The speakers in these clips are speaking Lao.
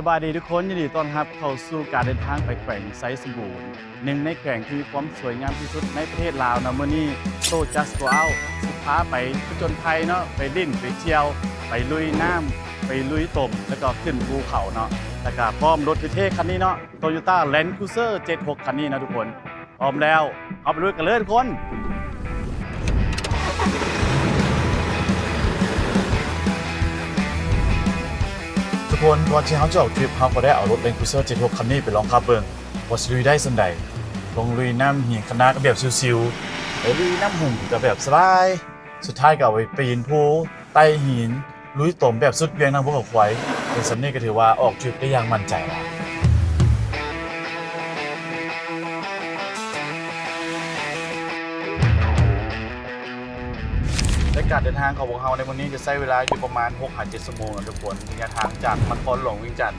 ສະບາຍດີທຸກຄົນ, ຍິນດີຕ້ອນຮັບເຂົ້າສູ່ການເດີນທາງໄປແຂວງໄຊສົມບູນ, ໜຶ່ງໃນແຂວງທີ່ມີຄວາມສວຍງາມທີ່ສຸດໃນປະເທດລາວເນາະ. ມື້ນີ້ Show Just Go Out ຊິພາໄປຜະຈົນໄພເນາະ, ໄປຫຼິ້ນ ໄປທ່ຽວ, ໄປລຸຍນ້ຳ, ໄປລຸຍຕົມ ແລ້ວກໍຂຶ້ນພູເຂົາເນາະ, ແລ້ວກໍພ້ອມລົດເທ່ໆຄັນນີ້ເນາະ. Toyota Land Cruiser ເຈັດຫົກ ຄັນນີ້ເນາະທຸກຄົນ. ພ້ອມແລ້ວ ເຮົາໄປລຸຍກັນເລີຍທຸກຄົນ. ທຸກຄົນ, ກ່ອນທີ່ເຮົາຈະອອກທຣິບ ເຮົາກໍໄດ້ເອົາລົດ Land Cruiser ເຈັດຫົກ ຄັນນີ້ໄປລອງຂັບເບິ່ງ ວ່າຊິລຸຍໄດ້ສ່ຳໃດ. ລົງລຸຍນ້ຳຫີນຄະນາກະແບບຊິວໆ, ໄປລຸຍນ້ຳຫຸ່ມກະແບບສະບາຍ. ສຸດທ້າຍກໍເອົາໄປປີນພູ ໄຕ່ຫີນ ລຸຍຕົມແບບສຸດຫວ່ຽງນຳພວກເຂົາຄວາຍ. ເປັນສ່ຳນີ້ກໍຖືວ່າອອກທຣິບໄດ້ຢ່າງໝັ້ນໃຈແລ້ວ. ແລະ ການເດີນທາງຂອງພວກເຮົາໃນມື້ນີ້ຈະໃຊ້ເວລາຢູ່ປະມານຫົກຫາເຈັດຊົ່ວໂມງເນາະທຸກຄົນ. ໄລຍະທາງຈາກນະຄອນຫຼວງວຽງຈັນ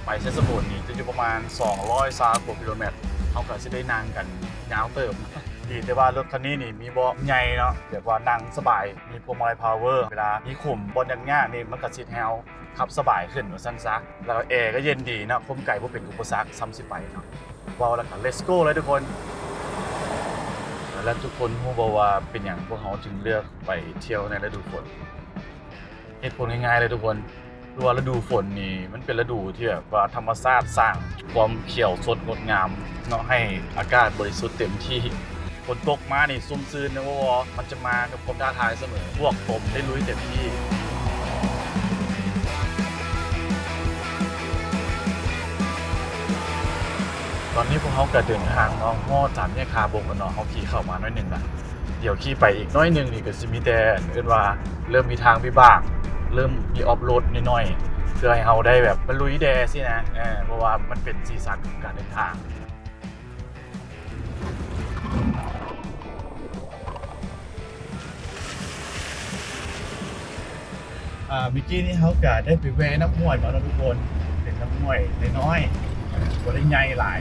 ໄປໄຊສົມບູນນີ້ຈະຢູ່ປະມານສອງຮ້ອຍຊາວກວ່າກິໂລແມັດ. ເຮົາກໍຊິໄດ້ນັ່ງກັນຍາວເຕີບ. ດີແຕ່ວ່າລົດຄັນນີ້ນີ້ມີເບາະໃຫຍ່ເນາະ, ແບບວ່ານັ່ງສະບາຍ, ມີພວງມາໄລພາວເວີ, ເວລາມີຂຸມບ່ອນຍາກໆນີ້ ມັນກະຊິເຮັດໃຫ້ເຮົາຂັບສະບາຍຂຶ້ນວ່າຊັ້ນຊະ. ແລ້ວແອກະເຢັນດີເນາະ, ຄວາມໄກບໍ່ເປັນອຸປະສັກ ສ່ຳຊິໄປເນາະ. ເວົ້າແລ້ວກະ Let's go ເລີຍທຸກຄົນ. ແລ້ວທຸກຄົນຮູ້ບໍ່ວ່າເປັນຫຍັງພວກເຮົາຈຶ່ງເລືອກໄປທ່ຽວໃນລະດູຝົນ? ເຫດຜົນງ່າຍໆເລີຍທຸກຄົນ, ຄືວ່າລະດູຝົນນີ້ມັນເປັນລະດູທີ່ແບບວ່າທຳມະຊາດສ້າງຄວາມຂຽວສົດງົດງາມເນາະ, ໃຫ້ອາກາດບໍລິສຸດເຕັມທີ່. ຝົນຕົກມານີ້ຊຸ່ມຊື່ນເນາະ, ມັນຈະມາກັບຄວາມທ້າທາຍສະເໝີ, ພວກຕົມໄດ້ລຸຍເຕັມທີ່. ຕອນນີ້ພວກເຮົາກະເດີນທາງເນາະ, ຮອດສາມແຍກທ່າບົກແລ້ວເນາະ, ເຮົາຂີ່ເຂົ້າມາໜ້ອຍໜຶ່ງລະ. ດຽວຂີ່ໄປອີກໜ້ອຍໜຶ່ງນີ້ກໍຊິມີແຕ່ ເອີ້ນວ່າເລີ່ມມີທາງວິບາກ, ເລີ່ມມີອອຟໂຣດໜ້ອຍໆ ເພື່ອໃຫ້ເຮົາໄດ້ແບບມາລຸຍແດ່ຊີ້ນະ, ເພາະວ່າມັນເປັນສີສັນຂອງການເດີນທາງ. ອ່າ ເມື່ອກີ້ນີ້ເຮົາກະໄດ້ໄປແວ່ນ້ຳຫ້ວຍມາເນາະທຸກຄົນ, ເປັນນ້ຳຫ້ວຍນ້ອຍໆ ບໍ່ໄດ້ໃຫຍ່ຫຼາຍ,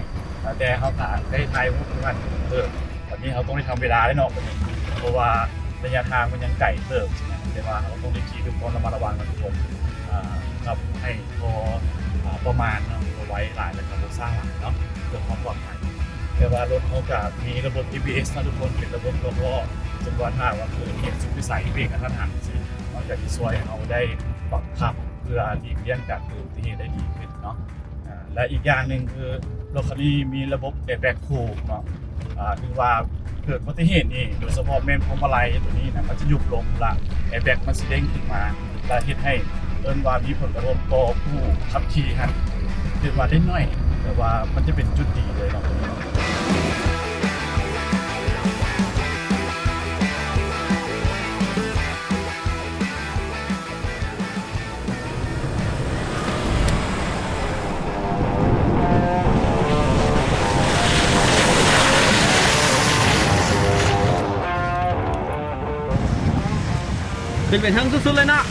ແຕ່ເຮົາກະໄດ້ຖ່າຍຮູບນຳກັນເພີ່ມ. ບັດນີ້ເຮົາຕ້ອງໄດ້ທຳເວລາເດ້ເນາະບັດນີ້, ເພາະວ່າໄລຍະທາງມັນຍັງໄກເຕີບ, ແຕ່ວ່າເຮົາຕ້ອງໄດ້ຂີ່ດ້ວຍຄວາມລະມັດລະວັງນະທຸກຄົນ, ຂັບໃຫ້ພໍ ອ່າ ປະມານເນາະ, ບໍ່ໄວຫຼາຍ ແລ້ວກໍບໍ່ຊ້າຫຼາຍເນາະ ເພື່ອຄວາມປອດໄພ. ແຕ່ວ່າລົດເຮົາກະມີລະບົບ ເອບີເອສ ເນາະທຸກຄົນ, ເປັນລະບົບສະເພາະ, ສົມມຸດວ່າຖ້າວ່າເກີດເຫດສຸດວິໄສ ເບຣກກະທັນຫັນຊີ້ ມັນກະຊິຊ່ວຍໃຫ້ເຮົາໄດ້ປັບປັບ ເພື່ອຫຼີກລ່ຽງການເກີດອຸບັດຕິເຫດໄດ້ດີຂຶ້ນເນາະ. ອ່າ ແລະ ອີກຢ່າງໜຶ່ງຄື ລົດຄັນນີ້ມີລະບົບແອແບັກຄູ່ເນາະ, ອ່າ ຖືວ່າເກີດອຸບັດຕິເຫດນີ້ ໂດຍສະເພາະແມ່ນພວງມາໄລໂຕນີ້ນະ ມັນຈະຍຸບລົງ ລະແອແບັກມັນຊິເດ້ງຂຶ້ນມາ ລະເຮັດໃຫ້ ເອີ້ນວ່າມີຜົນກະທົບຕໍ່ຜູ້ຂັບຂີ່ຫັ້ນ ຖືວ່າໄດ້ໜ້ອຍ, ແຕ່ວ່າມັນຈະເປັນຈຸດດີເລີຍເນາະ. ເປັນໄປທາງສຸດໆເລີຍເນາະ.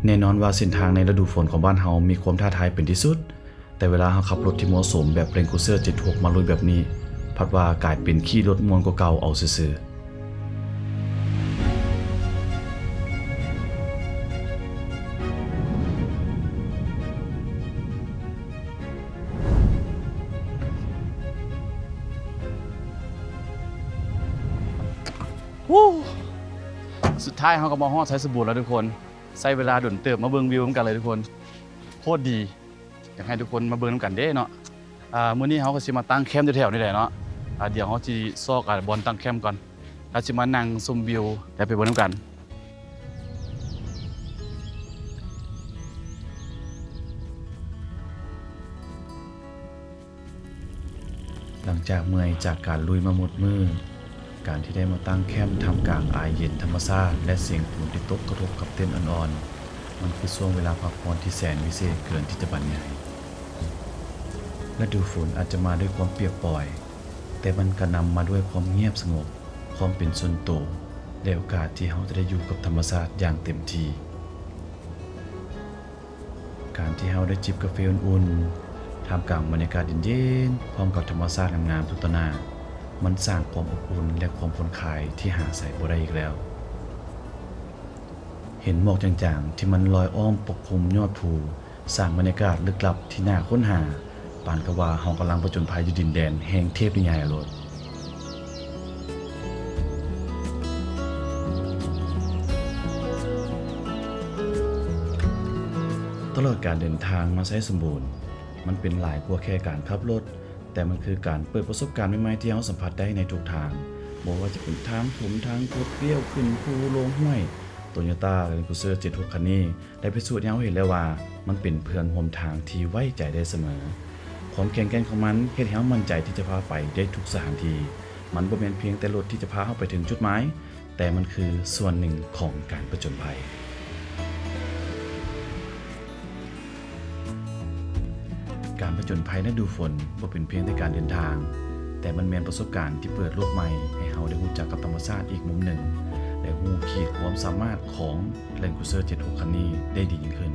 ແນ່ນອນວ່າເສັ້ນທາງໃນລະດູຝົນຂອງບ້ານເຮົາມີຄວາມທ້າທາຍເປັນທີ່ສຸດ, ແຕ່ເວລາເຮົາຂັບລົດທີ່ເໝາະສົມແບບ Land Cruiser ເຈັດຫົກ ມາລຸຍແບບນີ້ ພັດວ່າກາຍເປັນຂີ່ລົດມ່ວນກວ່າເກົ່າເອົາຊື່ໆ. ໂອ້ ສຸດທ້າຍເຮົາກໍມາຮອດໄຊສົມບູນແລ້ວທຸກຄົນ, ໃຊ້ເວລາດົນເຕີບມາເບິ່ງວິວນຳກັນເລີຍທຸກຄົນ, ໂຄດດີ. ຢາກໃຫ້ທຸກຄົນມາເບິ່ງນຳກັນເດ້ເນາະ. ອ່າ ມື້ນີ້ເຮົາກໍຊິມາຕັ້ງແຄມຢູ່ແຖວນີ້ແຫຼະເນາະ. ອ່າ ດຽວເຮົາຊິຊອກ ອ່າ ບ່ອນຕັ້ງແຄມກ່ອນ ແລ້ວຊິມານັ່ງຊົມວິວ ແລ້ວໄປເບິ່ງນຳກັນ. ຫຼັງຈາກເມື່ອຍຈາກການລຸຍມາໝົດມື້, ການທີ່ໄດ້ມາຕັ້ງແຄມທ່າມກາງອາຍເຢັນທຳມະຊາດ ແລະ ສຽງຝົນທີ່ຕົກກະທົບກັບເຕັນອ່ອນໆ ມັນຄືຊ່ວງເວລາພັກຜ່ອນທີ່ແສນວິເສດເກີນທີ່ຈະບັນຍາຍ. ລະດູຝົນອາດຈະມາດ້ວຍຄວາມປຽກປອຍ, ແຕ່ມັນກະນຳມາດ້ວຍຄວາມງຽບສະຫງົບ, ຄວາມເປັນສ່ວນໂຕ ແລະ ໂອກາດທີ່ເຮົາຈະໄດ້ຢູ່ກັບທຳມະຊາດຢ່າງເຕັມທີ່. ການທີ່ເຮົາໄດ້ຈິບກາເຟອຸ່ນໆ ທ່າມກາງບັນຍາກາດເຢັນໆ ພ້ອມກັບທຳມະຊາດງາມໆ ທຸກຕໍ່ໜ້າ, ມັນສ້າງຄວາມອົບອຸ່ນ ແລະ ຄວາມຜ່ອນຄາຍທີ່ຫາໃສບໍ່ໄດ້ອີກແລ້ວ. ເຫັນໝອກຈາງໆທີ່ມັນລອຍອ້ອມປົກຄຸມຍອດພູ ສ້າງບັນຍາກາດລຶກລັບທີ່ໜ້າຄົ້ນຫາ, ປານກັບວ່າເຮົາກຳລັງຜະຈົນໄພຢູ່ດິນແດນແຫ່ງເທບນິຍາຍໂລດ. ຕະຫຼອດການເດີນທາງມາໄຊສົມບູນ, ມັນເປັນຫຼາຍກວ່າແຄ່ການຂັບລົດ, ແຕ່ມັນຄືການເປີດປະສົບການໃໝ່ໆທີ່ເຮົາສຳຜັດໄດ້ໃນທຸກທາງ, ບໍ່ວ່າຈະເປັນທາງຂຸມ, ທາງຄົດ, ລ້ຽວຂຶ້ນພູ, ລົງຫ້ວຍ. ໂຕໂຍຕ້າ ແລນຄຣູເຊີ ເຈັດຫົກ ຄັນນີ້ ໄດ້ພິສູດໃຫ້ເຮົາເຫັນແລ້ວວ່າ ມັນເປັນເພື່ອນຮ່ວມທາງທີ່ໄວ້ໃຈໄດ້ສະເໝີ. ຄວາມແຂງແກ່ນຂອງມັນເຮັດໃຫ້ເຮົາໝັ້ນໃຈທີ່ຈະພາໄປໄດ້ທຸກສະຖານທີ່. ມັນບໍ່ແມ່ນພຽງແຕ່ລົດທີ່ຈະພາເຮົາໄປເຖິງຈຸດໝາຍ, ແຕ່ມັນຄືສ່ວນໜຶ່ງຂອງການຜະຈົນໄພ. ການຜະຈົນໄພລະດູຝົນບໍ່ເປັນພຽງແຕ່ການເດີນທາງ, ແຕ່ມັນແມ່ນປະສົບການທີ່ເປີດໂລກໃໝ່ໃຫ້ເຮົາໄດ້ຮູ້ຈັກກັບທຳມະຊາດອີກມຸມໜຶ່ງ ແລະ ຮູ້ຂີດຄວາມສາມາດຂອງ Land Cruiser ເຈັດຫົກ ຄັນນີ້ໄດ້ດີຍິ່ງຂຶ້ນ.